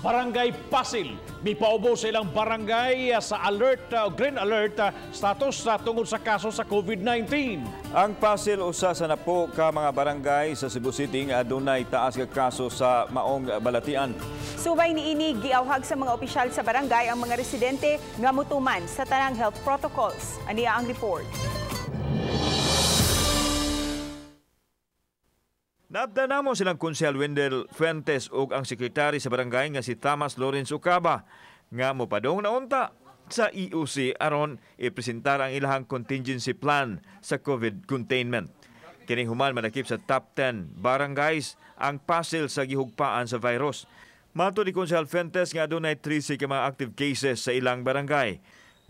Barangay Pasil mipaubo sa ilang barangay sa alert green alert status tungod sa kaso sa COVID-19. Ang Pasil usa sa napo ka mga barangay sa Cebu City nga adunay taas nga kaso sa maong balatian. Subay niini, giawhag sa mga opisyal sa barangay ang mga residente nga mutuman sa tanang health protocols. Aniya ang report. Naabda namo silang Konsehal Wendell Fuentes ug ang sekretary sa barangay nga si Thomas Lawrence Ucaba nga mopadong naunta sa EOC aron ipresentar ang ilahang contingency plan sa COVID containment. Kini human madakip sa top 10 barangays ang Pasil sa gihugpaan sa virus. Matod ni Konsehal Fuentes nga adunay 13 ka mga active cases sa ilang barangay.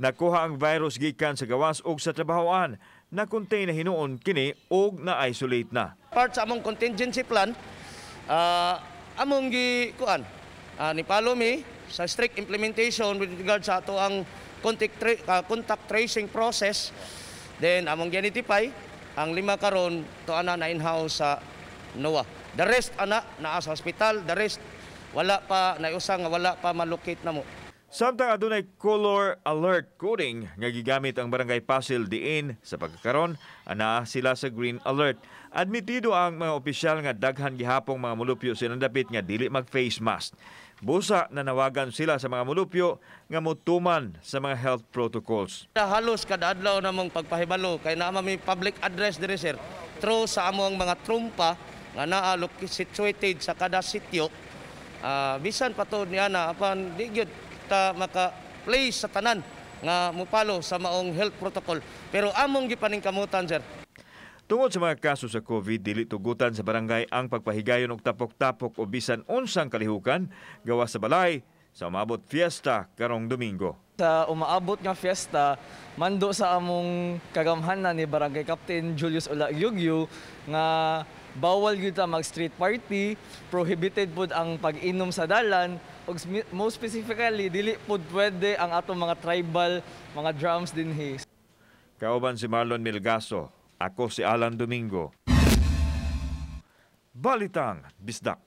Nakuha ang virus gikan sa gawas ug sa trabahoan. Na-contain na hinuon kini og na-isolate na. Part sa among contingency plan, among gi kuan ni follow me sa strict implementation with regard sa ato ang contact tracing process. Then among gi-identify ang 5 karon to ana na in-house sa NOAH. The rest ana naa sa hospital, the rest wala pa naiusa nga wala pa malocate namo. Samtang adunay color alert coding nga gigamit ang Barangay Pasil diin sa pagkakaron, ana sila sa green alert. Admitido ang mga opisyal nga daghan gihapong mga mulupyo silang dapit nga dili mag face mask. Busa nanawagan sila sa mga mulupyo nga motuman sa mga health protocols. Halos kada adlaw namong pagpahibalo kay naa mi public address diri, sir, through sa among mga trumpa nga naa situated sa kada sitio. Bisan pa to niya na apan di gyud ta maka-place sa tanan nga mupalo sa maong health protocol. Pero among gipaningkamutan, sir. Tungod sa mga kaso sa COVID, dili tugutan sa barangay ang pagpahigayon og tapok-tapok o bisan unsang kalihukan gawas sa balay sa umaabot fiesta karong Domingo. Sa umaabot nga fiesta, mando sa among kagamhanan ni Barangay Captain Julius Olagyugyu nga bawal gyud ta mag street party, prohibited pud ang pag-inom sa dalan, ug most specifically dili pud pwede ang atong mga tribal mga drums dinhi. Kauban si Marlon Milgaso, ako si Alan Domingo. Balitang Bisdak.